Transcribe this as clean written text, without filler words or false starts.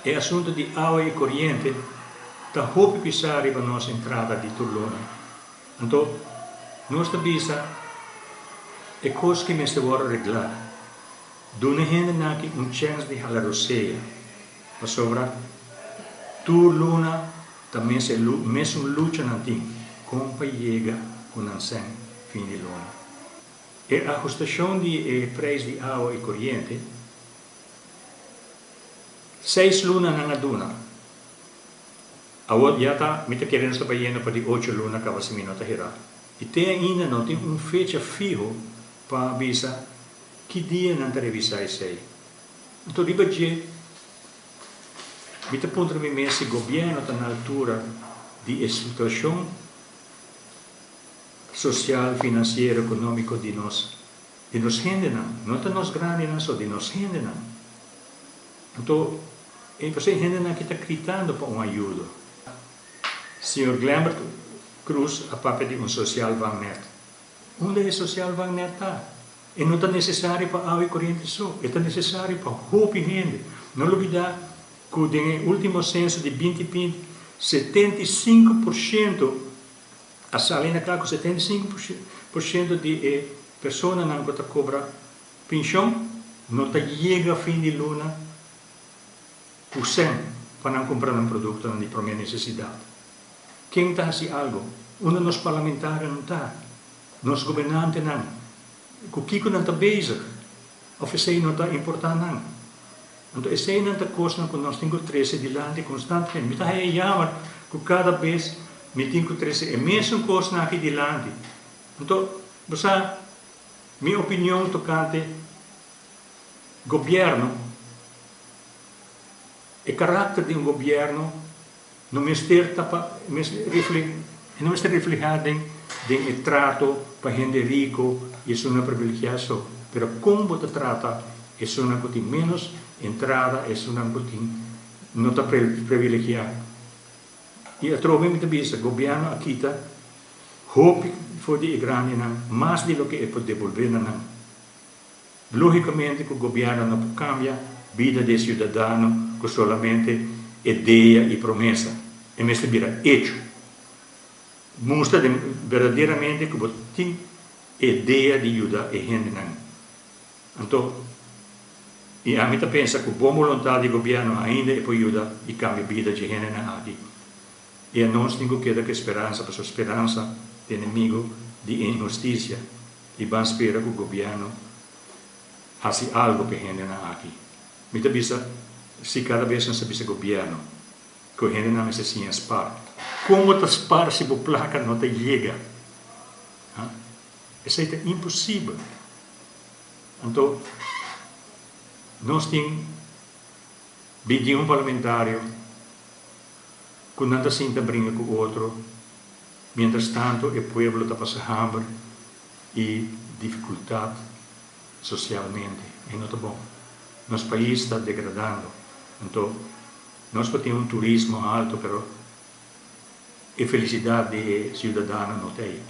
E asunto di awa y coriente ta hopi pisa riba nos entrada di tur luna. Anto, nos ta bisa e cos ki mester worde regla. Duna hendenan aki un chens di hala rosea, pasobra tur luna ta mes e mesun lucha nan tin con pa yega cu nan cen fin di luna. E ahustacion di e prijs di awa y coriente, seis luna nan a duna. Awor ya ta, mi ta kere nos ta bayendo pa di ocho luna caba si mi no ta hera. Y te ainda no tin un fecha fiho pa bisa ki dia nan ta revisa esey. Anto riba dje mi ta puntra mi mes si gobierno ta na altura di e situacion social, financiero, economico di nos di nos hendenan. No ta nos grandinan so, di nos hendenan. Anto e pasobra e hendenan aki ta gritando pa un ayudo. Señor Glenbert Croes a papia di un social vangnet. Unda e social vangnet ta? E no ta necesario pa awe coriente so, e ta necesario pa hopi hende. No lubida cu den e ultimo censo di 2020, 75% a sali na cla cu 75% di e personanan cu ta cobra pension no ta yega fin di luna cu cen pa nan cumpra nan productonan di prome necesidad. Ken ta haci algo? Unda nos parlamentarionan ta? Nos gobernantenan? Cu kico nan ta bezig? Of esey no ta importa nan? Anto eseynan ta cosnan cu nos tin cu trece dilanti constantemente. Mi ta haya jammer cu cada bes mi tin cu trece e mesun cosnan aki dilanti. Anto, bo sa, mi opinion tocante gobierno, e karakter di un gobierno no mester ta pa no mester refleha den den e trato pa hende rico y esunnan privilegia so, pero con bo ta trata esunnan cu tin menos entrada, esunnan cu tin no ta privilegia. Y atrobe mi ta bisa gobierno a kita hopi for di e grandinan mas di loke e por debolbe na nan. Lógicamente cu gobierno no por cambia bida di e ciudadano cu solamente idea y promesa. E mester bira hecho. Mustra berdaderamente cu bo tin idea di yuda e hendenan. Anto, y ami ta pensa cu bon boluntad di gobierno ainda e por yuda y cambia bida di e hendenan aki. Y anos tin cu keda cu e speransa, pasobra speransa ta enemigo di e inhusticia. I ban spera ku gobièrnu hasi algu pa e hendenan aki. Mi ta bisa si kada bes nos ta bisa gobièrnu ku e hendenan mester siña spar. Kon bo ta spar si bo plaka no ta yega? Ha? Esei ta imposibel. Anto nos tin 21 parlamentario ku nan ta sinta bringa ku otro. Mientras tanto e pueblo ta pasa hamber y dificultad socialmente. E no ta bon. Nos pais ta degradando. Anto nos por tin un turismo alto pero e felicidad di e ciudadano no ta ey.